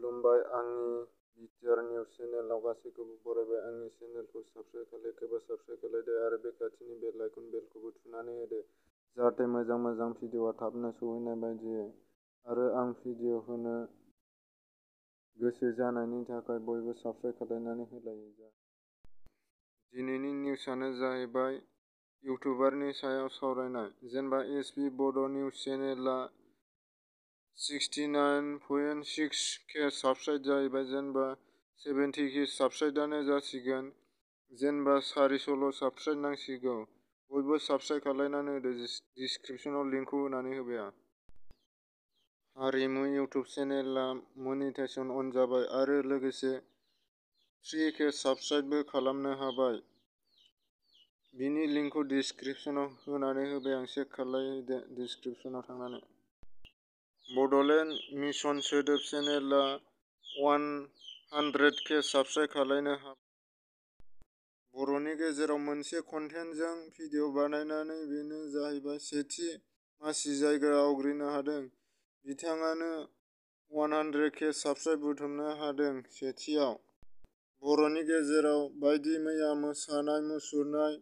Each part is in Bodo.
खुलुमबाय आंनि बिटिआर निउज चेनेलाव गासैखौबो बरायबाय। आंनि चेनेलखौ साबस्क्राइब खालायाखैबा साबस्क्राइब खालायदो आरो बे खाथिनि बेल आइकन बेलखौबो थुनानै होदो जाहाथे मोजां भिडिअआ थाबनो सौहैनाय बायदियै। आरो आं भिडिअ होनो गोसो जानायनि थाखाय बयबो साबस्क्राइब खालायनानै होलायो। दिनैनि निउसआनो जाहैबाय इउटुबारनि सायाव सावरायनाय। जेनेबा एसबि बड' निउज चेनेलआ 69.6K साबस्क्राइब जाहैबाय। जेनेबा 70K साबस्क्राइबानो जासिगोन। जेनेबा 400ल' साबस्क्राइब नांसिगौ। बयबो साबस्क्राइब खालायनानै होदो। डिसक्रिपसनाव लिंकखौ होनानै होबाय आं। हारिमु इउटुब चेनेलआ मनिटाइजेसन अन जाबाय आरो लोगोसे 3K साबस्क्राइबबो खालामनो हाबाय। बिनि लिंकखौ डिसक्रिपसनाव होनानै होबाय आं। चेक खालायदो डिसक्रिपसनाव थांनानै। बड'लेण्ड मिशन सोदोब चेनेलआ 100K साबस्क्राइब खालायनो हाबाय। बर'नि गेजेराव मोनसे कन्टेन्टजों भिडिअ बानायनानै बेनो जाहैबाय सेथि मासि जायगा आवग्रिनो हादों। बिथाङानो 100K साबस्क्राइब बुथुमनो हादों सेथियाव। बर'नि गेजेराव बायदि मैया मोसानाय मुसुरनाय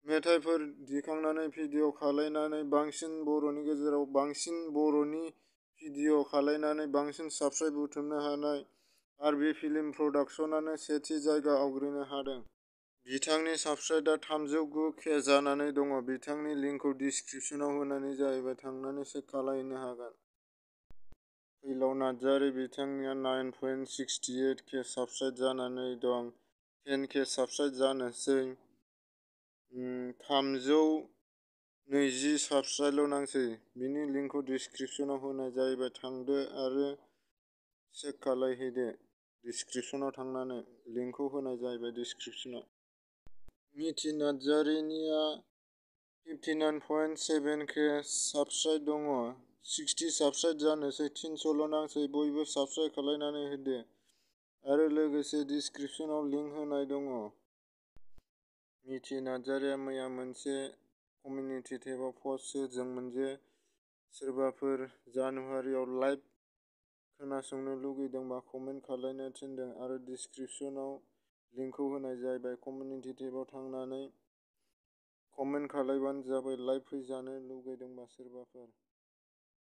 मेथाइफोर दिखांनानै भिडिअ खालायनानै बांसिन बर'नि भिडिअ खालायनानै बांसिन साबस्क्राइब बुथुमनो हानाय आरो बे फिल्म प्रडाक्शनानो सेथि जायगा आवग्रिनो हादों। बिथांनि साबस्क्राइबआ 309K जानानै दङ। बिथांनि लिंकखौ डिसक्रिपसनाव होनाय जाहैबाय। थांनानै चेक खालायनो हागोन। फैलाव नार्जारि बिथांनिया 9.68K साबस्क्राइब जानानै दं। 10K साबस्क्राइब जानोसै। 320 साबस्क्राइबल' नांसै। बिनि लिंकखौ डिसक्रिपसनाव होनाय जाहैबाय। थांदो आरो चेक खालायहैदो डिसक्रिपसनाव थांनानै। लिंकखौ होनाय जाहैबाय डिसक्रिपसनाव। मिथि नार्जारिनिया 59.7K साबस्क्राइब दङ। 60 साबस्क्राइब जानोसै। 300ल' नांसै। बयबो साबस्क्राइब खालायनानै होदो आरो लोगोसे डिसक्रिपसनाव लिंक होनाय दङ। मिथि नार्जारिया मैया मोनसे कमिउनिटि टेबआव पस्ट होदोंमोन जे सोरबाफोर जानुवारियाव लाइभ खोनासंनो लुगैदोंबा कमेन्ट खालायनो थिनदों आरो डिसक्रिपसनाव लिंकखौ होनाय जाहैबाय। कमिउनिटि टेबआव थांनानै कमेन्ट खालायबानो जाबाय लाइभ फैजानो लुगैदोंबा सोरबाफोर।